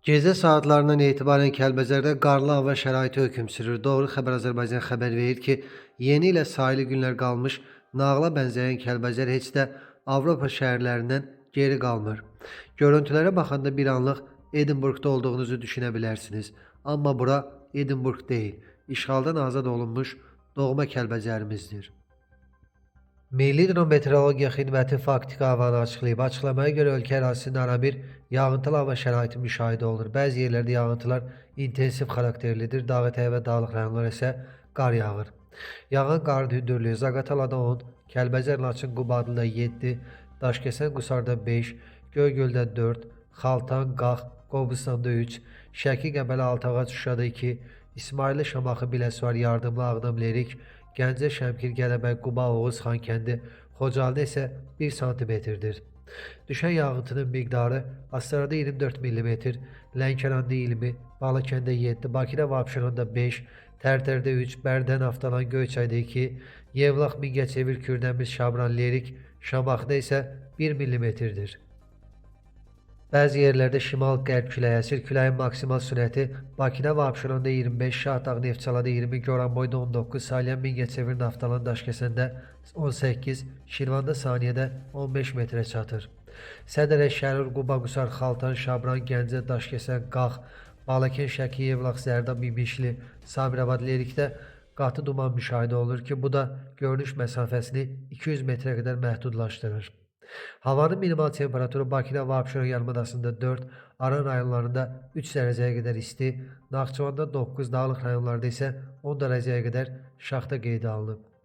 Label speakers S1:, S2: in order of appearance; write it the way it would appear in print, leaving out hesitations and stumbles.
S1: Gecə saatlarından etibarən Kəlbəcərdə qarlı hava şəraiti hökm sürür. Doğru Xəbər Azərbaycan xəbər verir ki, yeni ilə sayılı günlər qalmış nağıla bənzəyən Kəlbəcər heç də Avropa şəhərlərindən geri qalmır. Görüntülərə baxanda bir anlıq Edinburqda olduğunuzu düşünə bilərsiniz. Amma bura Edinburq deyil, işğaldan azad olunmuş doğma Kəlbəcərimizdir. Milli Hidrometeorologiya Xidməti faktiki havanı açıqlayıb. Açıqlamaya görə ölkə ərazisində arabir yağıntılı hava şəraiti müşahidə olunur. Bəzi yerlərdə yağıntılar intensiv xarakterlidir. Dağətəyi və dağlıq rayonlara isə qar yağır. Yağan qarın hündürlüyü Zaqatalada 10, Kəlbəcər, Laçın, Qubadlıda 7, Daşkəsən, Qusarda 5, Göygöldə 4, Xaltan, Qax, Qobustanda 3, Şəki, Qəbələ, Altıağac, Şuşada 2, İsmayıllı, Şamaxı, Biləsuvar, Yardımlı, Ağdam, Lerik, Gəncə, Şəmkir, Gədəbəy, Quba, Oğuz, Xankəndi, Xocalıda isə 1 sm-dir. Düşən yağıntının miqdarı Astarada 24 mm, Lənkəranda 20, Balakəndə 7, Bakıda və Abşeronda 5, Tərtərdə 3, Bərdə, Naftalan, Göyçayda 2, Yevlax, Mingəçevir, Kürdəmiz, Şabran, Lerik, Şamaxıda isə 1 mm-dir. Bəzi yerlərdə şimal-qərb küləyi əsir. Küləyin maksimal sürəti Bakıda və Abşeronda 25, Şahdağ, Neftçalada 20, Goranboyda 19, Salyan, Mingəçevir, Naftalan, Daşkəsəndə 18, Şirvanda saniyədə 15 metrə çatır. Sədərə, Şərur, Quba, Qusar, Xaltan, Şabran, Gəncə, Daşkəsən, Qax, Balakən, Şəki, Yevlax, Zərdab, İmişli, Sabirabad, Lerikdə qatı duman müşahidə olunur ki, bu da görünüş məsafəsini 200 metrə qədər məhdudlaşdırır. Havanın minimal temperaturu Bakıda və Abşeron yarımadasında 4, Aran rayonlarında 3 dərəcəyə qədər isti, Naxçıvanda 9, dağlıq rayonlarda isə 10 dərəcəyə qədər şaxta qeydə alınıb.